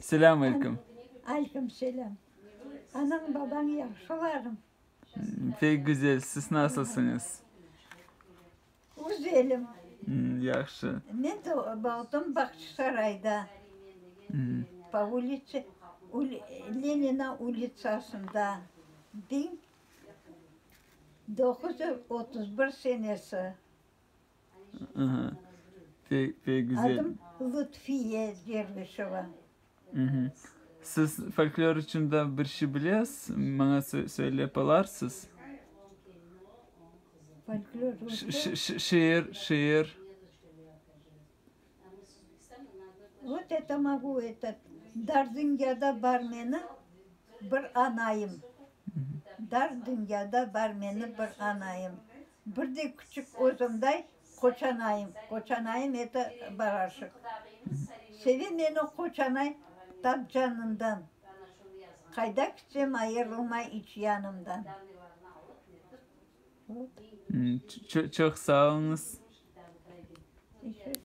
Selâm aleyküm. Aleyküm selâm. Anañ, babañ yahşılarmı? Pek güzel. Siz nasılsıñız? Güzelim. Yahşı. Men doğdım Bağçasarayda, po ulitse, Lenina ulitsasında, 1931 senesi. Pek, pek güzel. Adım Lutfiye Dervişeva. Siz folklor içün da bir şey bilesiz? Maña söylep olarsız? Folklor Şiir, şiir. Вот это могу, этот. Dar dünyada bar menim bir anayım. Dar dünyada bar menim bir anayım. Bir de küçük özümday qoçanayım. Qoçanayım это барашек. Seve meni qoçanay tap canından. Qayda kitsem ayırılmay iç yanımdan. Вот. Çoq sağ oluñız. Еще.